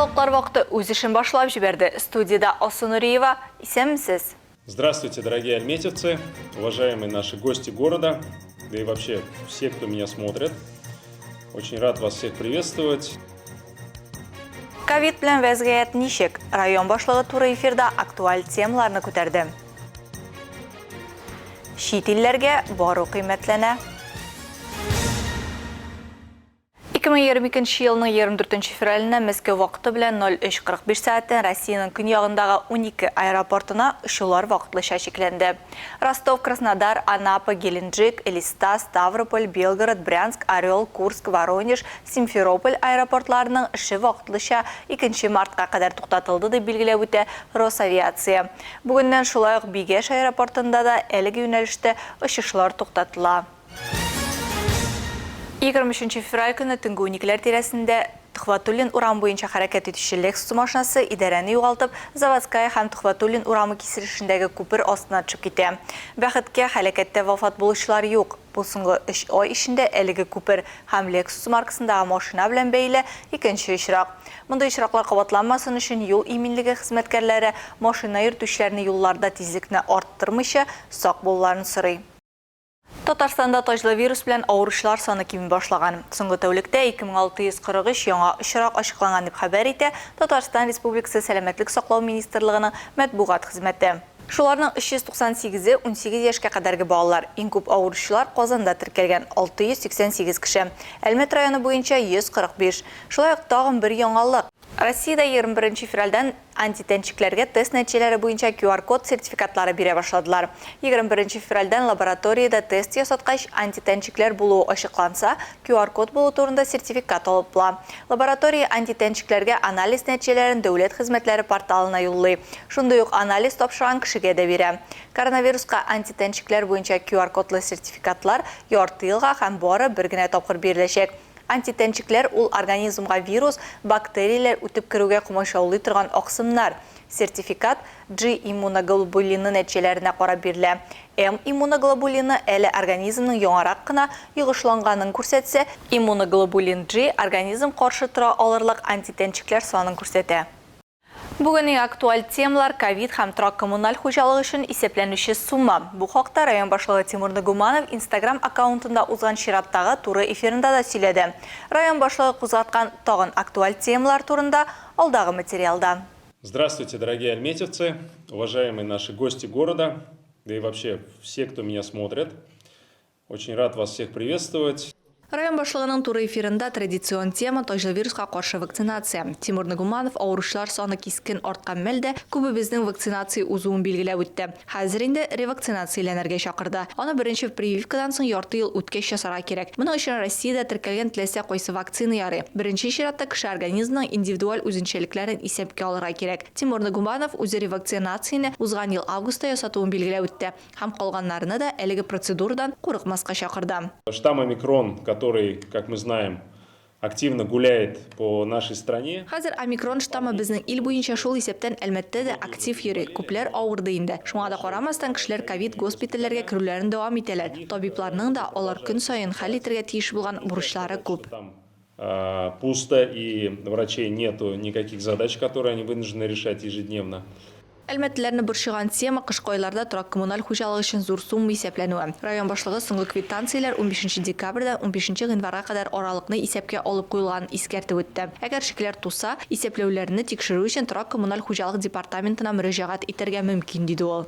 Яңалыклар вакыты үз эшен башлап җибәрде. Студиядә Алсу Нуриева. Исәнмесез! Здравствуйте, дорогие альметьевцы, уважаемые наши гости города, да и вообще все, кто меня смотрит. Очень рад вас всех приветствовать. Ковид белән вәзгыять ничек? Район башлыгы туры эфирда актуаль темаларны күтәрде. Чит илләргә бару кыйммәтләнә. 2022 елның 24 февраленә Мәскәү вакыты белән 03:45 сәгатьтән Россиянең көньягындагы 12 аэропортына очулар вакытлыча чикләнде. Ростов, Краснодар, Анапа, Геленджик, Элиста, Ставрополь, Белгород, Брянск, Орел, Курск, Воронеж, Симферополь аэропортларының эше вакытлыча 2 мартка кадәр туктатылды, дип билгеләп үтә Росавиация. Бүгеннән шулай ук Бигәш аэропортында да әлеге юнәлештә очышлар туктатыла. 23 февраль көне төнге уникеләр тирәсендә Төхвәтуллин урамы буенча хәрәкәт итүче Lexus машинасы идарәне югалтып, Заводская һәм Төхвәтуллин урамы киселешендәге күпер астына төшеп китә. Бәхеткә, һәлакәттә вафат булучылар юк. Бу соңгы өч ай эчендә әлеге күпер һәм Lexus маркасындагы машина белән бәйле икенче очрак. Мондый очраклар кабатланмасын өчен юл иминлеге хезмәткәрләре машина йөртүчеләрне юлларда тизлекне арттырмыйча, сак булуларын сорый. Татарстанда таҗлы вирус белән авыручылар саны кими башлаган. Соңгы тәүлектә 2643 яңа очрак ачыкланган, дип хәбәр итә Татарстан Республикасы Сәламәтлек саклау министрлыгының матбугат хезмәте. Шуларның 398-е, 18 яшькә кадәрге балалар. Иң күп авыручылар Казанда теркәлгән, 688 кеше. Әлмәт районы буенча, 145. Шулай ук тагын бер яңалык. Россиядә 21 нче февральдән антитәнчекләргә тест нәтиҗәләре буенча QR-код сертификатлары бирә башладылар. 21 нче февральдән лабораториядә тест ясаткач, антитәнчекләр булуы ачыкланса, QR-код булу турында сертификат алып була. Лаборатория антитәнчекләргә анализ нәтиҗәләрен дәүләт хезмәтләре порталына юллый. Шундый ук анализ тапшырган кешегә дә бирә. Коронавируска антитәнчекләр буенча QR-кодлы сертификатлар ярты елга һәм бары бер генә тапкыр биреләчәк. Антитәнчекләр ул организмга вирус, бактерияләр үтеп керүгә комачаулый торган аксымнар. Сертификат G-иммуноглобулины нәтиҗәләренә карап бирелә. M-иммуноглобулины әле организмның яңарак кына йогышланганын күрсәтсә, иммуноглобулин G организм каршы тора алырлык антитәнчекләр санын күрсәтә. Бүген иң актуаль темалар, ковид һәм торак-коммуналь хуҗалык өчен исәпләнүче сумма. Бу хакта район башлыгы Тимур Нагуманов Инстаграм аккаунтында узган чираттагы туры эфирында да сөйләде. Район башлыгы кузгаткан тагын актуаль темалар турында алдагы материалда. Здравствуйте, дорогие альметьевцы, уважаемые наши гости города, да и вообще все, кто меня смотрит. Очень рад вас всех приветствовать. Район башлыгының туры эфирында традицион тема, таҗлы вируска каршы вакцинация. Тимур Нагуманов авыручылар саны кискен арткан мәлдә күбебезнең вакцинация узуын билгеләп үтте. Хәзер инде ревакцинацияләнергә чакырды. Аны беренче прививкадан соң ярты ел үткәч ясарга кирәк. Моның өчен Россиядә теркәлгән теләсә кайсы вакцина ярый. Беренче чиратта кеше организмының индивидуаль үзенчәлекләрен исәпкә алырга кирәк. Тимур Нагуманов үзе ревакцинацияне узган ел августта ясатуын билгеләп үтте. Һәм калганнарны да әлеге процедурадан курыкмаска чакырды. Штамм омикрон, который, как мы знаем, активно гуляет по нашей стране. Хәзер омикрон штаммы безнең ил буенча, шул исәптән Әлмәттә дә актив йөри. Күпләр авырды инде. Шуңа да карамастан, кешеләр ковид-госпитальләргә керүләрен дәвам итәләр. Табибларның да алар көн саен хәл итәргә тиеш булган бурычлары күп. Пусто и врачей нету никаких задач, которые они вынуждены решать ежедневно. Әлмәтлеләрне борчыган тема, кышкы айларда торак-коммуналь хуҗалык өчен зур сумма исәпләнүе. Район башлыгы соңгы квитанцияләр унбишенче декабрьдән унбишенче гыйнварга кадәр аралыкны исәпкә алып куелганын искәртеп үтте. Әгәр шикләр туса, исәпләүләрне тикшерү өчен торак-коммуналь хуҗалык департаментына мөрәҗәгать итәргә мөмкин, диде ул.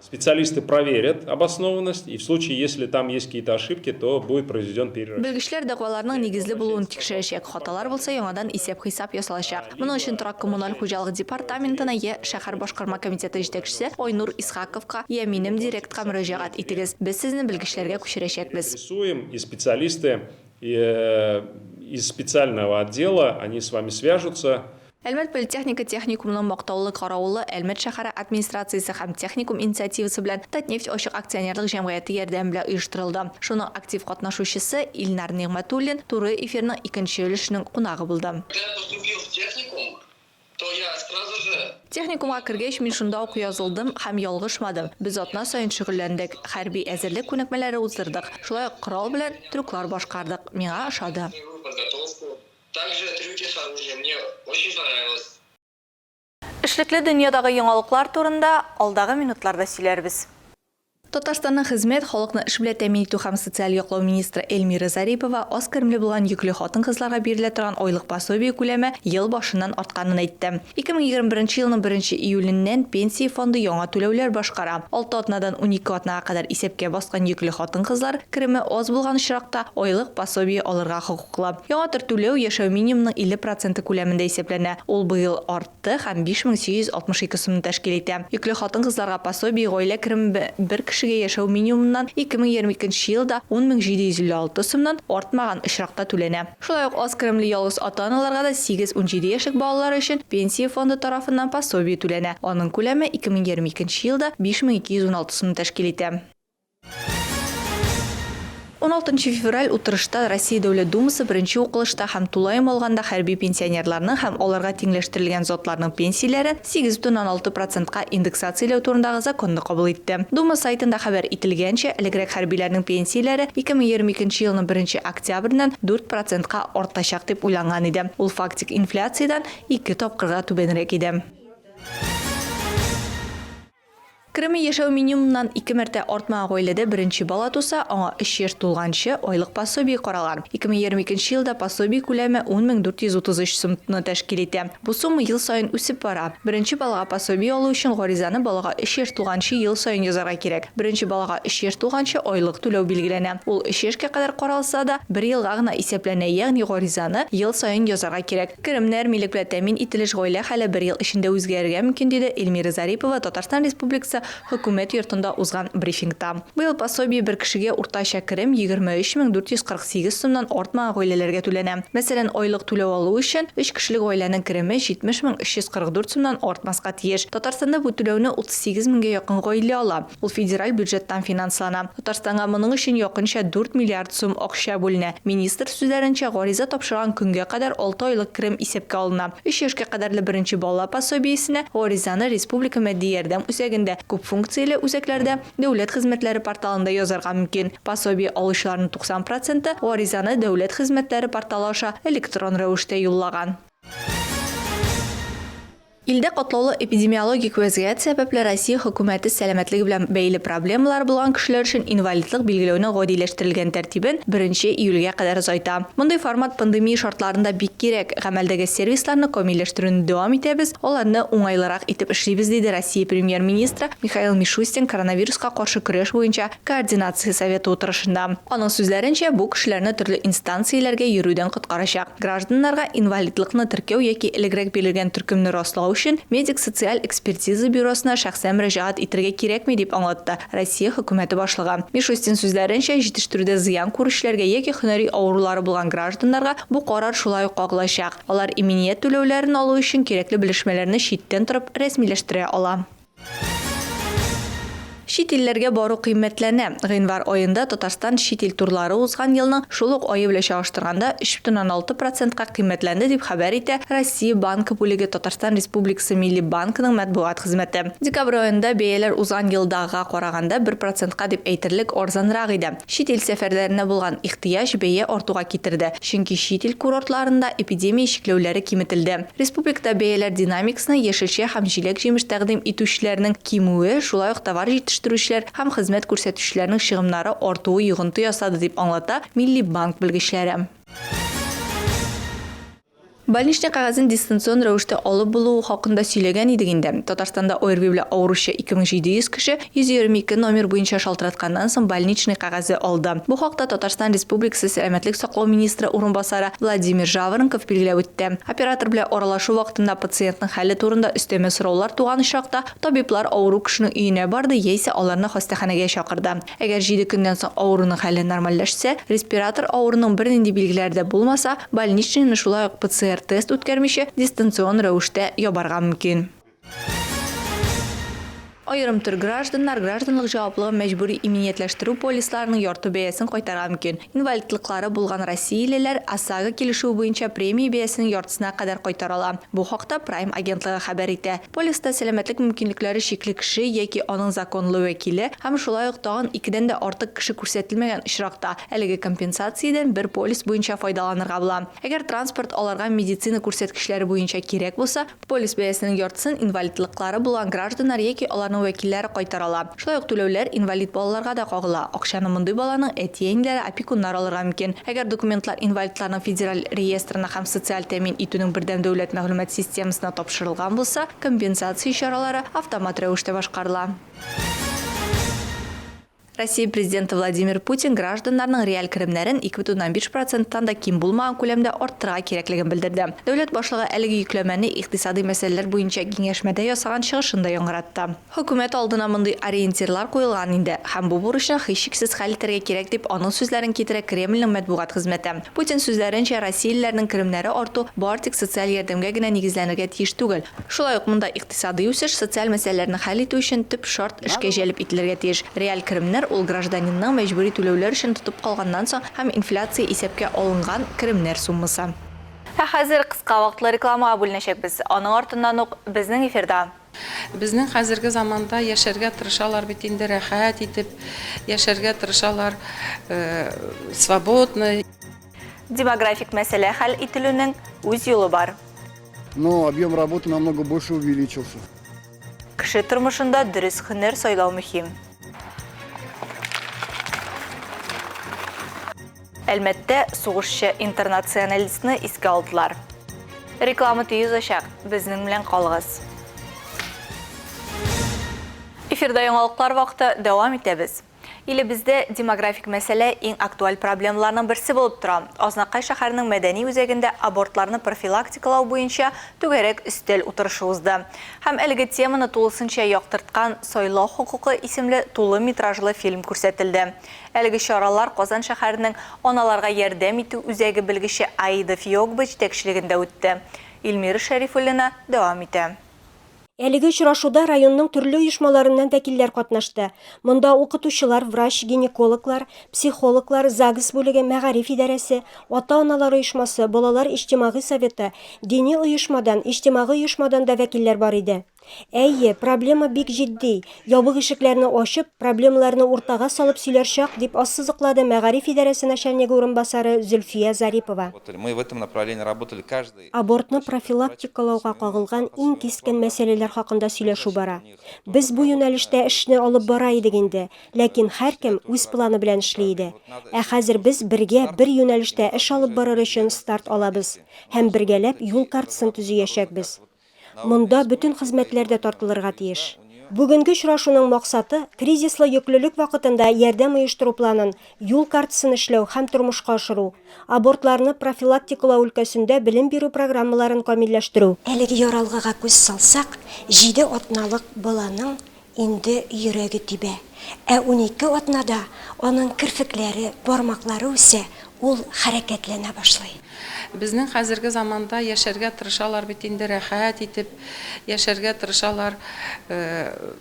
Специалисты проверят обоснованность, и в случае, если там есть какие-то ошибки, то будет произведен перерасчет. Белгечләр дәгъваларның нигезле булуын тикшерәчәк, хаталар булса, яңадан исәп-хисап ясалачак. Моның өчен торак-коммуналь хуҗалык департаментына йә шәһәр башкарма комитеты җитәкчесе Айнур Исхаковка, йә минем директка мөрәҗәгать итегез. Без сезне белгечләргә күчерәчәкбез. И специалисты из специального отдела, они с вами свяжутся. Әлмәт политехника техникумының мактаулы каравылы Әлмәт шәһәре администрациясе һәм техникум инициативасы белән Татнефть ачык акционерлык җәмгыяте ярдәме белән оештырылды. Шуның актив катнашучысы Илнар Нигъмәтуллин туры эфирның икенче өлешенең кунагы булды. Когда я поступил в техникум, то я сразу же. Техникумга кергәч, мин шунда ук язылдым һәм ялгышмадым. Без атна саен шөгыльләндек, хәрби әзерлек күнекмәләре уздырдык, шулай ук корал белән трюклар башкардык. Миңа ошады. Подготовку. Также трюки с оружием. Мне очень понравилось. Эшлекле дөньядагы яңалыклар турында алдагы минутларда сөйләрбез. Татарстанның хезмәт, халыкны эш белән тәэмин итү һәм социаль яклау министры Эльмира Зарипова аз керемле булган йөкле хатын-кызларга бирелә торган айлык пособие күләме ел башыннан артканын әйтте. 2021 елның беренче июленнән Пенсия фонды яңа түләүләр башкара. Алты атнадан 12 атнага кадәр исәпкә баскан йөкле хатын-кызлар, кереме аз булган очракта, айлык пособие алырга хокуклы. Яңа төр түләү яшәү минимумының 50 проценты күләмендә исәпләнә, ул быел артты. Т һәм 5862 сумны тәшкил итә. Йөкле хатын-кызларга пособие гаилә кереме бер кешегә яшәү минимумыннан 2022 нче елда 10756 сумнан артмаган очракта түләнә. Шулай ук аз керемле ялгыз ата-аналарга да сигез-унҗиде яшьлек балалары өчен Пенсия фонды тарафыннан пособие түләнә, аның күләме 2022 нче елда 5216 сумны тәшкил итә. 16 нчы февраль утырышта Россия Дәүләт Думасы беренче укылышта һәм тулаем алганда хәрби пенсионерларның һәм аларга тиңләштерелгән затларның пенсияләрен 8,6 процентка индексацияләү турындагы законны кабул итте. Дума сайтында хәбәр ителгәнчә, элегрәк хәрбиләрнең пенсияләре 2022 нче елның беренче октябреннән 4 процентка артачак дип уйланган иде. Ул фактик инфляциядән ике тапкырга түбәнрәк иде. Кереме яшәү минимумыннан ике мәртә артмаган гаиләдә беренче бала туса, аңа өч яшь тулганчы айлык пособие каралган. 2022 нче елда пособие күләме 10 433 сумны тәшкил итә. Бу сумма ел саен үсеп бара. Беренче балага пособие алу өчен гаризаны балага өч яшь тулганчы ел саен язарга кирәк. Беренче балага өч яшь тулганчы айлык түләү билгеләнә. Ул өч яшькә кадәр каралса да, бер елга гына исәпләнә, ягъни гаризаны ел саен язарга кирәк. Керемнәр, милек белән тәэмин ителеш, гаилә хәле бер ел эчендә үзгәрергә мөмкин, диде Эльмира Зарипова Татарстан Республикасы Хөкүмәт йортында узган брифингта. Быел пособие бер кешегә уртача керем 23 448 сумнан артмаган гаиләләргә түләнә. Мәсәлән, айлык түләү алу өчен өч кешелек гаиләнең кереме 70 344 сумнан артмаска тиеш. Татарстанда бу түләүне 38 меңгә якын гаилә ала. Ул федераль бюджеттан финанслана. Татарстанга моның өчен якынча 4 миллиард сум акча бүленә. Министр сүзләренчә, гариза тапшырган көнгә кадәр алты айлык керем исәпкә алына. Өч яшькә кадәрле беренче бала пособиесенә гаризаны Республика матди ярдәм үзәгендә, күпфункцияле үзәкләрдә, дәүләт хезмәтләре порталында язарга мөмкин. Пособие алучыларның 90 проценты гаризаны дәүләт хезмәтләре порталы аша электрон рәвештә юллаган. Илдә катлаулы эпидемиологик вәзгыять сәбәпле, Россия Хөкүмәте сәламәтлеге белән бәйле проблемалары булган кешеләр өчен инвалидлык билгеләүнең гадиләштерелгән тәртибен беренче июльгә кадәр озайта. Мондый формат пандемия шартларында бик кирәк. Гамәлдәге сервисларны камилләштерүне дәвам итәбез, аларны уңайлырак итеп эшлибез, диде Россия Премьер-министры Михаил Мишустин коронавируска каршы көрәш буенча Координация советы утырышында. Аның сүзләренчә, бу кешеләрне төрле инстанцияләргә йөрүдән коткарачак. Гражданнарга инвалидлыкны теркәү яки элегрәк бирелгән төркемне раслау өчен медик-социаль экспертиза бюросына шәхсән мөрәҗәгать итергә кирәкми, дип аңлатты Россия Хөкүмәте башлыгы. Мишустин сүзләренчә, җитештерүдә зыян күрүчеләргә яки һөнәри авырулары булган гражданнарга бу карар шулай ук кагылачак. Алар иминият түләүләрен алу өчен кирәкле белешмәләрне читтән торып рәсмиләштерә ала. Чит илләргә бару кыйммәтләнә. Гыйнвар аенда Татарстан чит ил турлары узган елның шул ук ае белән чагыштырганда 3,6 процентка кыйммәтләнде, дип хәбәр итә Россия Банкы бүлеге Татарстан Республикасы Милли банкының матбугат хезмәте. Декабрь аенда бәяләр узган елдагыга караганда бер процентка дип әйтерлек арзанрак иде. Чит ил сәфәрләренә булган ихтыяҗ бәя артуга китерде, чөнки чит ил курортларында эпидемия чикләүләре киметелде. Республикада бәяләр динамикасына яшелчә һәм җиләк-җимеш тәкъдим итүчеләрнең кимүе, шулай ук товар җитештерүчеләр һәм хезмәт күрсәтүчеләрнең чыгымнары артуы йогынты ясады, дип аңлата Милли банк белгечләре. Больничный кәгазен дистанцион рәвештә алып булуы хакында сөйләгән идек инде. Татарстанда ОРВИ белән авыручы 2700 кеше 122 номер буенча шалтыратканнан соң больничный кәгазе алды. Бу хакта Татарстан Республикасы сәламәтлек саклау министры урынбасары Владимир Жаворонков билгеләп үтте. Оператор белән аралашу вакытында пациентның хәле турында өстәмә сораулар туган очракта, табиблар авыру кешенең өенә барды яисә аларны хастаханәгә чакырды. Әгәр җиде көннән соң авыруның хәле нормальләшсә, респиратор авыруның бернинди билгеләре дә булмаса, больничныйны шулай ук ПЦР-тест үткәрмичә, дистанцион рәвештә ябарга мөмкин. Аерым төр гражданнар гражданлык җаваплыгын мәҗбүри иминиятләштерү полисларының ярты бәясен кайтарырга мөмкин. Инвалидлыклары булган россиялеләр ОСАГО килешүе буенча премия бәясенең яртысына кадәр кайтара ала. Бу хакта Прайм агентлыгы хәбәр итә. Полиста сәламәтлек мөмкинлекләре чикле кеше яки аның законлы вәкиле һәм шулай ук тагын икедән дә артык кеше күрсәтелмәгән очракта, әлеге компенсациядән бер полис буенча файдаланырга була. Әгәр транспорт аларга медицина күрсәткечләре буенча кирәк булса, Полис бәясенең яртысын инвалидлыклары булган гражданнар яки аларның вәкилләре кайтара ала. Шулай ук түләүләр инвалид балаларга да кагыла. Акчаны мондый баланың әти-әниләре, опекуннар алырга мөмкин. Әгәр документлар инвалидларның федераль реестрына һәм социаль тәэмин итүнең бердәм дәүләт мәгълүмат системасына тапшырылган булса, компенсация чаралары автомат рәвештә башкарыла. Россия Президенты Владимир Путин гражданнарның реаль керемнәрен 2,5 проценттан да ким булмаган күләмдә арттырырга кирәклеген белдерде. Дәүләт башлыгы әлеге йөкләмәне икътисадый мәсьәләләр буенча киңәшмәдә ясаган чыгышында яңгыратты. Хөкүмәт алдына мондый ориентирлар куелган инде, һәм бу бурычны һичшиксез хәл итәргә кирәк, дип аның сүзләрен китерә Кремльнең матбугат хезмәте. Путин сүзләренчә, россиялеләрнең керемнәре арту бары тик социаль ярдәмгә генә нигезләнергә тиеш түгел. Шулай ук монда икътисадый үсеш, социаль мәсьәләләрне хәл итү өчен төп шарт эшкә җәлеп ителергә тиеш. Реаль керемнәр, ул гражданинның мәҗбүри түләүләр өчен тотып калганнан соң һәм инфляция исәпкә алынган керемнәр суммасы. Ә хәзер кыска вакытлы рекламага бүленәчәкбез. Аның артыннан ук безнең эфирда. Безнең хәзерге заманда яшәргә тырышалар бит инде рәхәт итеп яшәргә тырышалар, свободно. Демографик мәсьәлә хәл ителүнең үз юлы бар. Но объем работы намного больше увеличился. Кеше тормышында дөрес һөнәр сайлау мөһим. Әлмәттә сугышчы-интернационалистны искә алдылар. Реклама тиз узачак, безнең белән калыгыз. Эфирда яңалыклар вакыты, дәвам итәбез. Илебездә демографик мәсьәлә иң актуаль проблемаларның берсе булып тора. Азнакай шәһәренең мәдәни үзәгендә абортларны профилактикалау буенча түгәрәк өстәл утырышы узды. Һәм әлеге теманы тулысынча яктырткан Сайлау хокукы исемле тулы метражлы фильм күрсәтелде. Әлеге чаралар Казан шәһәренең Аналарга ярдәм итү үзәге белгече Аида Фиогба җитәкчелегендә үтте. Илмира Шәрифуллина дәвам итә. Әлеге очрашуда районның төрле оешмаларыннан вәкилләр катнашты. Монда укытучылар, врач, гинекологлар, психологлар, загс бүлеге, мәгариф идарәсе, ата-аналар оешмасы, балалар иҗтимагый советы, дини оешмадан, иҗтимагый оешмадан да вәкилләр бар иде. Әйе, проблема бик җитди. Ябык ишекләрне ачып, проблемаларны уртага салып сөйләр чак, дип ассызыклады мәгариф идарәсе начальнигы урынбасары Зөлфия Зарипова. Мы в этом направлении работали каждый. Абортны профилактикалауга кагылган иң кискен мәсьәләләр хакында сөйләшү бара. Без бу юнәлештә эшне алып бара идек инде, ләкин һәркем үз планы белән эшли иде. Ә хәзер без бергә бер юнәлештә эш алып барыр өчен старт алабыз һәм бергәләп юл картасын төзиячәкбез. Монда бөтен хезмәтләр дә тартылырга тиеш. Бүгенге очрашуның максаты, кризислы йөклелек вакытында ярдәм оештыру планын, юл картасын эшләү һәм тормышка ашыру, абортларны профилактикалау өлкәсендә белем бирү программаларын камилләштерү. Әлеге яралгыга күз салсак, җиде атналык баланың инде йөрәге тибә, ә 12 атнада аның керфекләре, бармаклары үсә, ул хәрәкәтләнә башлый. Безнең хәзерге заманда яшәргә тырышалар бит инде рәхәт итеп яшәргә тырышалар,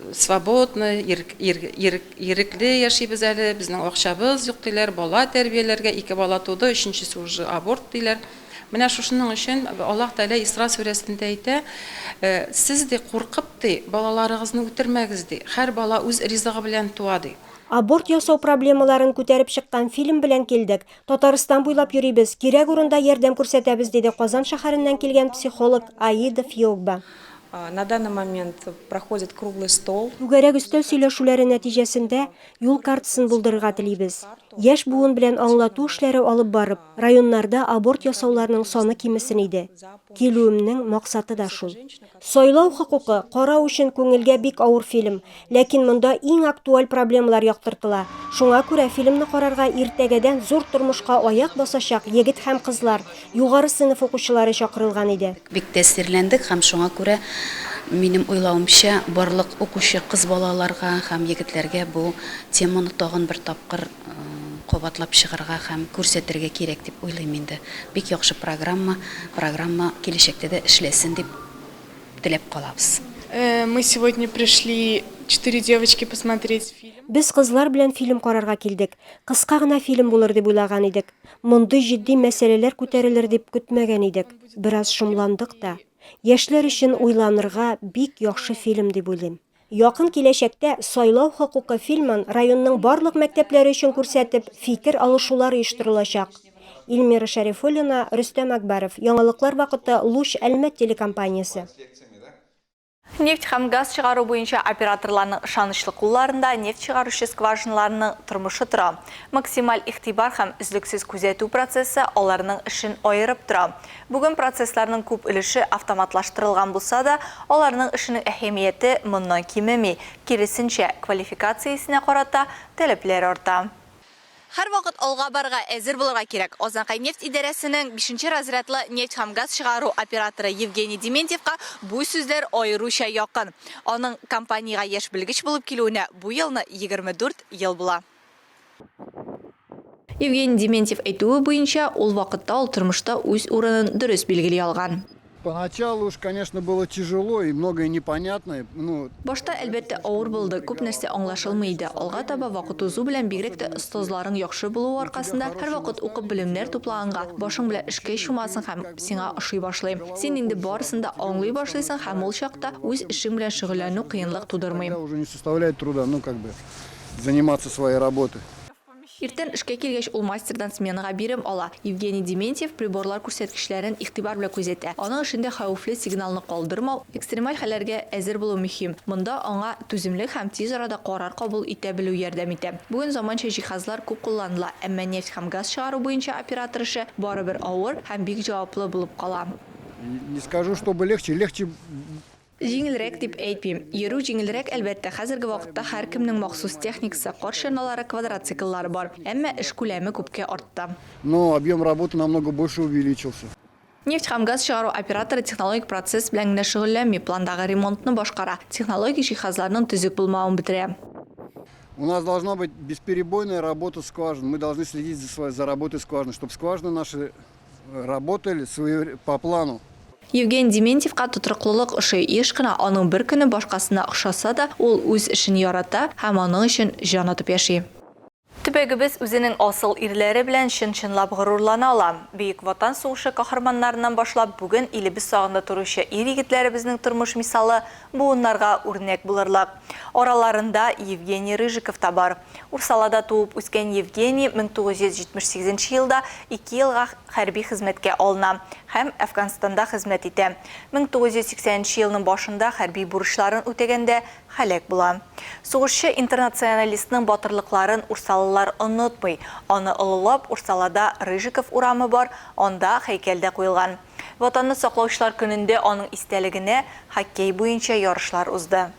свободно, ирекле яшибез әле, безнең акчабыз юк диләр, бала тәрбияләргә, ике бала туды, өченчесе уже аборт диләр. Менә шушының өчен Аллаһ Тәгалә Исра сүрәсендә әйтә, Сез, ди, куркып, ди, балаларыгызны үтермәгез, ди, һәр бала үз ризыгы белән туа, ди. Аборт ясау проблемаларын күтәреп чыккан фильм белән килдек. Татарстан буйлап йөрибез, кирәк урында ярдәм күрсәтәбез, диде Казан шәһәреннән килгән психолог Аида Фьогба. На данный момент проходит круглый стол. Түгәрәк өстәл сөйләшүләре нәтиҗәсендә юл картасын булдырырга телибез. Яшь буын белән аңлату эшләре алып барып, районнарда аборт ясауларның саны кимесен иде. Килүемнең максаты да шул. Сайлау хокукы, карау өчен күңелгә бик авыр фильм. Ләкин монда иң актуаль проблемалар яктыртыла. Шуңа күрә фильмны карарга иртәгәдән зур тормышка аяк басачак егет һәм кызлар, югары сыйныф укучылары чакырылган иде. Бик тәэсирләндек һәм шуңа күрә, минем уйлавымча, барлык укучы кыз балаларга һәм егетләргә бу теманы тагын бер тапкыр кабатлап чыгарга һәм күрсәтергә кирәк дип уйлыйм инде. Бик яхшы программа, программа киләчәктә дә эшләсен дип теләп калабыз. Мы сегодня пришли. Четыре девочки посмотреть фильм. Без кызлар белән фильм карарга килдек. Кыска гына фильм булыр дип уйлаган идек. Мондый җитди мәсьәләләр күтәрелер дип көтмәгән идек. Бераз шомландык та. Яшьләр өчен уйланырга бик яхшы фильм дип уйлыйм. Якын киләчәктә Сайлау хокукы фильмын районның барлык мәктәпләре өчен күрсәтеп, фикер алышулар оештырылачак. Эльмира Шәрифуллина, Рөстәм Әкбәров, Яңалыклар вакыты, Луч Әлмәт телекомпаниясе. Нефть һәм газ чыгару буенча операторларның ышанычлы кулларында нефть чыгаручы скважиналарның тормышы тора. Максималь игътибар һәм өзлексез күзәтү процессы аларның эшен аерып тора. Бүген процессларның күп өлеше автоматлаштырылган булса да, аларның эшенең әһәмияте моннан кимеми, киресенчә, квалификациясенә карата таләпләр арта. Һәрвакыт алга барырга әзер булырга кирәк. Азнакайнефть идарәсенең бишенче разрядлы нефть һәм газ чыгару операторы Евгений Дементьевка бу сүзләр аеруча якын. Аның компаниягә яшь белгеч булып килүенә бу елны 24 ел була. Евгений Дементьев әйтүе буенча, ул вакытта ул тормышта үз урынын дөрес билгели алган. Поначалу уж, конечно, было тяжело и многое непонятное. Ну, Башта, әлбәттә, авыр булды, күп нәрсә аңлашылмый иде. Алга таба, вакыт узу белән, бигрәк тә остазларың яхшы булуы аркасында, һәрвакыт укып белемнәр туплаганга, башың белән эшкә чумасың һәм сиңа ошый башлый. Син инде барысын да аңлый башлыйсың һәм ул чакта үз эшең белән шөгыльләнү кыенлык тудырмый. Тогда уже не составляет труда, ну, как бы, заниматься своей работой. Иртән эшкә килгәч, ул мастердан сменага бирем ала. Евгений Дементьев приборлар күрсәткечләрен игътибар белән күзәтә. Аның эшендә хәвефле сигналны калдырмау, экстремаль хәлләргә әзер булу мөһим. Монда аңа түземлек һәм тиз арада карар кабул итә белү ярдәм итә. Бүген заманча җиһазлар күп кулланыла, әмма нефть һәм газ чыгару буенча оператор эше барыбер авыр һәм бик җаваплы булып кала. Не скажу, чтобы легче, легче Җиңелрәк дип әйтмим. Йөрү җиңелрәк, әлбәттә, хәзерге вакытта һәркемнең махсус техникасы, кар чаналары, квадроцикллары бар. Әмма эш күләме күпкә артты. Но объем работы намного больше увеличился. Нефть һәм газ чыгару операторы технологик процесс белән генә шөгыльләнми, пландагы ремонтны башкара, технологик җиһазларның төзек булмавын бетерә. У нас должна быть бесперебойная работа скважин. Мы должны следить за, за работой скважины, чтобы скважины наши Работали по плану. Евгений Дементьевка тотрыклылык ошый. Еш кына аның бер көне башкасына охшаса да, ул үз эшен ярата һәм аның өчен җан атып яши. Төбәгебез үзенең асыл ирләре белән чын-чынлап горурлана ала. Бөек Ватан сугышы каһарманнарыннан башлап бүген илебез сагында торучы ир-егетләребезнең тормыш мисалы буыннарга үрнәк булырлык. Араларында Евгений Рыжиков та бар. Урсалада туып үскән Евгений 1978 нче елда ике елга хәрби хезмәткә алына һәм Әфганстанда хезмәт итә. 1980 нче елның башында хәрби бурычларын үтәгәндә һәлак була. Сугышчы-интернационалистның батырлыкларын урсалылар онытмый. Аны олылап, Урсалада Рыжиков урамы бар, анда һәйкәл дә куелган. Ватанны саклаучылар көнендә аның истәлегенә хоккей буенча ярышлар узды.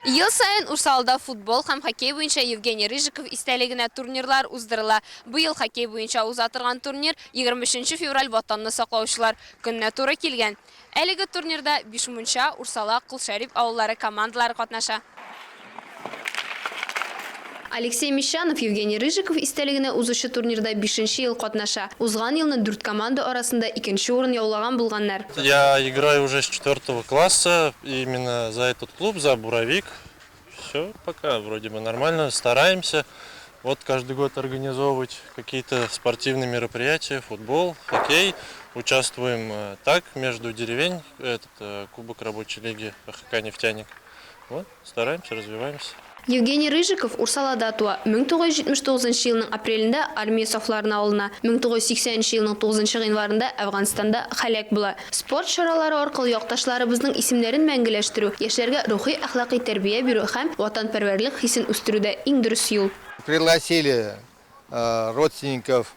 Ел саен Урсалда футбол һәм хоккей буенча Евгений Рыжиков истәлегенә турнирлар уздырыла. Быел хоккей буенча уза торган турнир 23 нче февраль Ватанны саклаучылар көненә туры килгән. Әлеге турнирда Бишмунча, Урсала, Колшәрип авыллары командалары катнаша. Алексей Мещанов Евгений Рыжиков истәлегенә узучы турнирда бишенче ел катнаша. Узган елны дүрт команда арасында икенче урын яулаган булганнар. Я играю уже с четвертого класса, именно за этот клуб, за Буровик. Все пока вроде бы нормально, стараемся. Вот каждый год организовывать какие-то спортивные мероприятия, футбол, хоккей. Участвуем э, так между деревень, этот э, Кубок рабочей лиги ХК «Нефтяник». Вот, стараемся, развиваемся. Евгений Рыжиков Урсалада туа, 1979 нчы елның апрелендә армия сафларына алына, 1980 нче елның 9 нчы гыйнварында Әфганстанда һәлак була. Спорт чаралары аркылы якташларыбызның исемнәрен мәңгеләштерү, яшьләргә рухи-әхлакый тәрбия бирү һәм ватанпәрвәрлек хисен үстерү дә иң дөрес юл. Пригласили родственников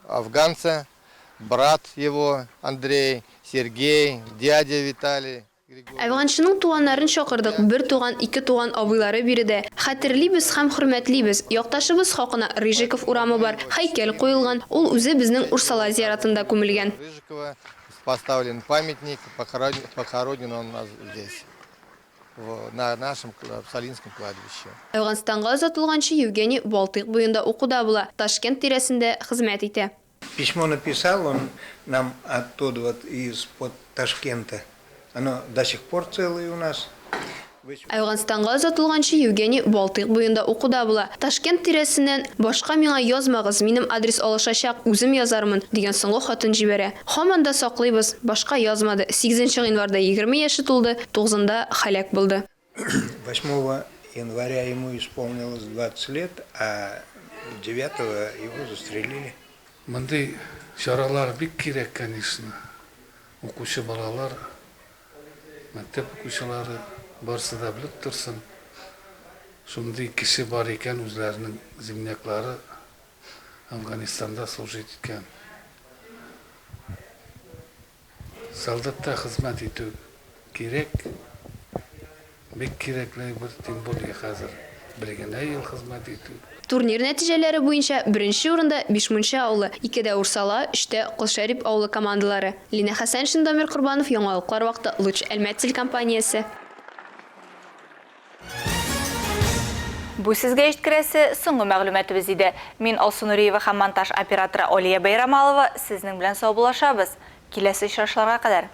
афганца, брат его Андрей, Сергей, дядя Виталий. Әфганчының туганнарын чакырдык, бер туган, ике туган абыйлары биредә. Хәтерлибез һәм хөрмәтлибез. Якташыбыз хакына Рыжиков урамы бар, һәйкәл куелган, ул үзе безнең Урсала зияратында күмелгән. Рыжикова поставлен памятник, похоронен он у нас здесь, на нашем Урсалинском кладбище. Әфганстанга озатылганчы Евгений Балтыйк буенда укуда була, Ташкент тирәсендә хезмәт итә. Письмо написал он нам оттуда вот из-под Ташкента. Оно до сих пор целое у нас. Әфганстанга озатылганчы Евгений Балтыйк буенда укуда була. Ташкент тирәсеннән, Башка миңа язмагыз, минем адрес алышачак, үзем язармын, дигән соңгы хатын җибәрә. Һаман да саклыйбыз, башка язмады. Сигезенче гыйнварда 20 яше тулды, тугызында һәлак булды. Восьмого января ему исполнилось 20 лет, а девятого его застрелили. Мондый чаралар бик кирәк, конечно. Укучы балалар, мәктәп укучылары барсы да белеп торсын, шундый кеше бар икән, үзләренең земляклары Әфганстанда служить иткән. Солдатта хезмәт итү кирәк, бик кирәкле әйбер, тем более хәзер бер генә ел хезмәт итү. Турнир нәтиҗәләре буенча беренче урында Бишмунча авылы, икедә Урсала, өчтә Колшәрип авылы командалары. Линә Хәсәншин, Дамир Корбанов, Яңалыклар вакыты, Луч Әлмәт телекомпаниясе. Бу сезгә җиткерәсе соңгы мәгълүматыбыз иде. Мин Алсу Нуриева һәм монтаж операторы Алия Бәйрамалова сезнең белән саубуллашабыз. Киләсе очрашларга кадәр!